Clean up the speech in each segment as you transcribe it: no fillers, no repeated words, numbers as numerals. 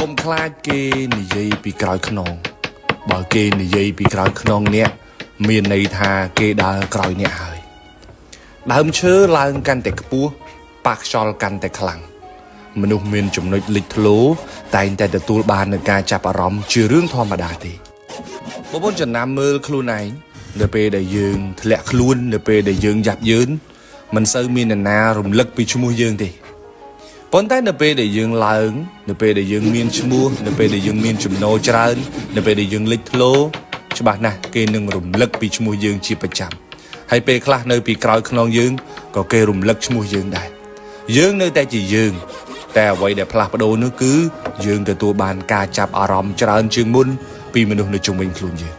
កុំខ្លាចគេនិយាយពីក្រោយខ្នងបើគេនិយាយពីក្រោយខ្នងអ្នកមានន័យថាគេដើរក្រោយអ្នកហើយដើមឈើឡើងកាន់តែខ្ពស់ប៉ះខ្យល់កាន់តែខ្លាំងមនុស្សមានចំណុចលេចធ្លោតែងតែទទួលបាននូវការចាប់អារម្មណ៍ជារឿងធម្មតាទេបងប្អូនចំណាំមើលខ្លួនឯងនៅពេលដែលយើងធ្លាក់ខ្លួននៅពេលដែលយើងយ៉ាប់យឺនមិនសូវមាននរណារំលឹកពីឈ្មោះយើងទេ ប៉ុន្តែនៅពេលដែលយើងឡើងនៅពេលដែលយើងមានឈ្មោះនៅពេលដែលយើងមានចំណូលច្រើននៅពេលដែលយើងលេចធ្លោច្បាស់ណាស់គេនឹងរំលឹកពីឈ្មោះយើងជាប្រចាំហើយពេលខ្លះនៅពីក្រោយខ្នងយើងក៏គេរំលឹកឈ្មោះយើងដែរយើងនៅតែជាយើងតែអ្វីដែលផ្លាស់ប្ដូរនោះគឺយើងទទួលបានការចាប់អារម្មណ៍ច្រើនជាងមុនពីមនុស្សនៅជុំវិញខ្លួនយើង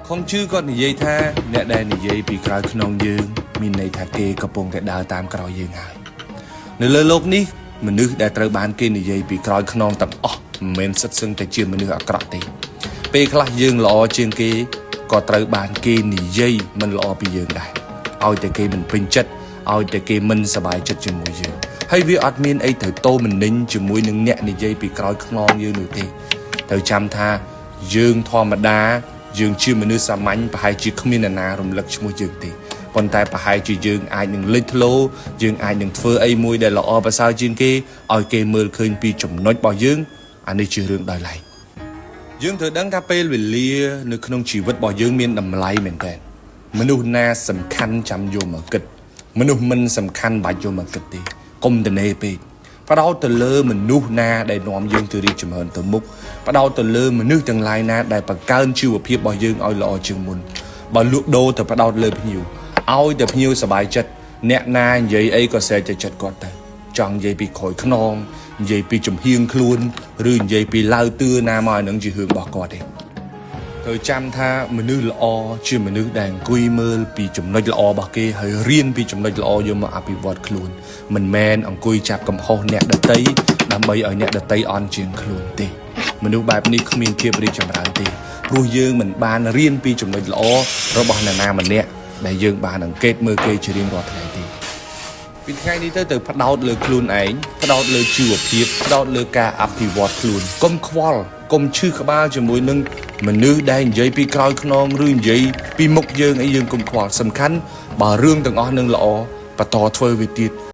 ខុងជឺគាត់និយាយថាអ្នកដែលនិយាយពីក្រោយខ្នងយើងមានន័យថាគេកំពុងតែដើរតាមក្រោយយើងហើយ នៅលើលោកនេះមនុស្សដែលត្រូវបានគេនិយាយពីក្រោយខ្នងទាំងអស់មិនមែនសិតសឹងតែជាមនុស្សអាក្រក់ទេពេលខ្លះយើងល្អជាងគេក៏ត្រូវបានគេនិយាយមិនល្អពីយើងដែរឲ្យតែគេមិនពេញចិត្តឲ្យតែគេមិនសប្បាយចិត្តជាមួយយើងហើយវាអត់មានអីត្រូវតោមនិញជាមួយនឹងអ្នកនិយាយពីក្រោយខ្នងយើងនោះទេត្រូវចាំថាយើងធម្មតាយើងជាមនុស្សសាមញ្ញប្រហែលជាគ្មានអ្នកណារំលឹកឈ្មោះយើងទេ ប៉ុន្តែប្រហែលជាយើងអាចនឹងលេចធ្លោយើងអាចនឹងធ្វើអីមួយដែលល្អប្រសើរជាងគេឲ្យគេមើលឃើញពីចំណុចរបស់យើងអានេះជារឿងដោយឡែកយើងត្រូវដឹងថាពេលវេលានៅក្នុងជីវិតរបស់យើងមានតម្លៃមែនតើមនុស្សណាសំខាន់ចាំយកមកគិតមនុស្សមិនសំខាន់បាច់យកមកគិតទេកុំតនេពេកផ្ដោតទៅលើមនុស្សណាដែលនាំយើងទៅរីកចម្រើនទៅមុខផ្ដោតទៅលើមនុស្សទាំងឡាយណាដែលបង្កើនជីវភាពរបស់យើងឲ្យល្អជាងមុនបើលក់ដូរទៅផ្ដោតលើភ្ញៀវ ឲ្យតែភ្ញៀវសប្បាយចិត្តអ្នកណានិយាយអីក៏ស្រែកតែចិត្តគាត់ទៅចង់និយាយពីក្រោយខ្នងនិយាយពីចំហៀងខ្លួនឬនិយាយពីឡាវទឿណាមកអានឹងជារឿងរបស់គាត់ទេត្រូវចាំថាមនុស្សល្អជាមនុស្សដែលអង្គុយមើលពីចំណុចល្អរបស់គេហើយរៀនពីចំណុចល្អយកមកអភិវឌ្ឍខ្លួនមិនមែនអង្គុយចាប់កំហុសអ្នកដតីដើម្បីឲ្យអ្នកដតីអន់ជាងខ្លួនទេមនុស្សបែបនេះគ្មានភាពរីកចម្រើនទេព្រោះយើងមិនបានរៀនពីចំណុចល្អរបស់អ្នកណាម្នាក់ដែលយើងបានអង្កេតមើលគេជារៀងរាល់ថ្ងៃទេពីថ្ងៃនេះទៅទៅផ្ដោតលើខ្លួនឯងផ្ដោតលើជីវភាពផ្ដោតលើការអភិវឌ្ឍខ្លួនកុំខ្វល់កុំឈឺក្បាលជាមួយនឹងមនុស្សដែលនិយាយពីក្រោយខ្នងឬនិយាយពីមុខយើងអីយើងកុំខ្វល់សំខាន់បើរឿងទាំងអស់នឹងល្អបន្តធ្វើវាទៀត។